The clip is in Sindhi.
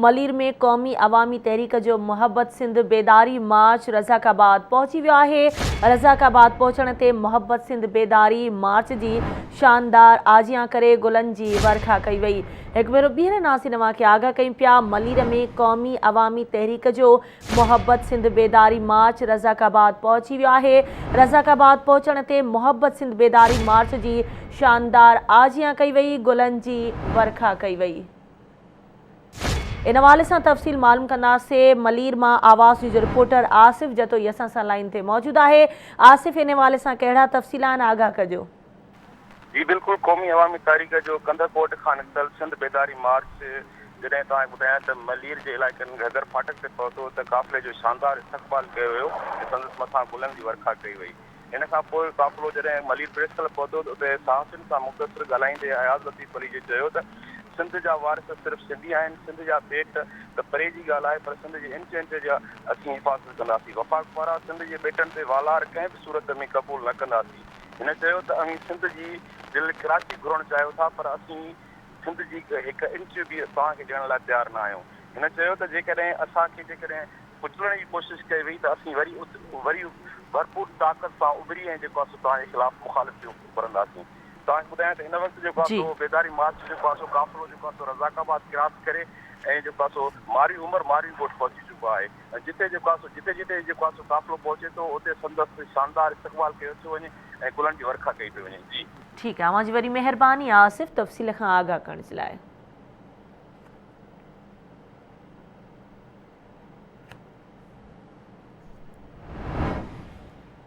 ملير ۾ قومي عوامي تحريڪ جو محبت سنڌ بيداري مارچ رزاق آباد پهچي ويو آهي، رزاق آباد پهچڻ تي محبت سنڌ بيداري مارچ جي شاندار آجيان ڪري گلن جي ورکا ڪئي وئي. هڪ ڀيرو ٻيهر ناظرين اوهان کي آگاهه ڪيون پيا ملير ۾ قومي عوامي تحريڪ جو محبت سنڌ بيداري مارچ رزاق آباد پهچي ويو آهي، رزاق آباد پهچڻ تي محبت سنڌ بيداري مارچ جي شاندار آجيان ڪئي وئي، گلن جي ورکا ڪئي وئي. ان حوالي سان تفصيل معلوم ڪنداسين ملير مان آواز نيوز جو رپورٽر آصف جتوئي اسان سان لائين تي موجود آهي آصف ان حوالي سان ڪهڙا تفصيل آهن آگاهه ڪجو. جي بلڪل قومي عوامي تحريڪ جو ڪنڌڪوٽ کان نڪتل سنڌ بيداري مارچ جڏهن توهان کي ٻڌايان ته ملير جي علائقن گهگهر ڦاٽڪ تي پهتو ته قافلي جو شاندار استقبال ڪيو ويو ۽ سندس مٿان گلن جي ورکا ڪئي وئي. ان کان پوء قافلو جڏهن ملير پريس ڪلب پهتو ته اتي صحافين سان مختصر ڳالهائيندي اياز لطيف پليجي چيو ته سنڌ جا وارث صرف سنڌي آهن، سنڌ جا ٻيٽ ته پري جي ڳالهه آهي پر سنڌ جي انچ انچ جا اسين حفاظت ڪنداسين، وفاق پاران سنڌ جي ٻيٽن تي والار ڪنهن به صورت ۾ قبول نه ڪنداسين. هن چيو ته اوهين سنڌ جي دل ڪراچي گهرڻ چاهيو ٿا پر اسين سنڌ جي هڪ انچ به توهان کي ڏيڻ لاء تيار نه آهيون. هن چيو ته جيڪڏهن اسان کي جيڪڏهن ڪچلڻ جي ڪوشش ڪئي وئي ته اسين وري وري ڀرپور طاقت سان اڀري ۽ جيڪو آهي سو توهان جي خلاف مخالف ٿي اڀرنداسين. توهان کي ٻڌايان ته هن وقت جيڪو آهي سو بيداري مارچ جيڪو آهي سو قافلو جيڪو آهي سو رزاق آباد ڪراس ڪري ۽ جيڪو آهي سو مارئي عمر مارئي ڳوٺ پهچي چڪو آهي ۽ جتي جيڪو آهي سو جتي جتي جيڪو آهي سو قافلو پهچي ٿو اتي سندس شاندار استقبال ڪيو ٿيو وڃي ۽ گلن جي ورکا ڪئي پئي وڃي. جي. ٺيڪ آهي اوهان جي وڏي مهرباني آصف تفصيل کان آگاهه ڪرڻ جي لاء.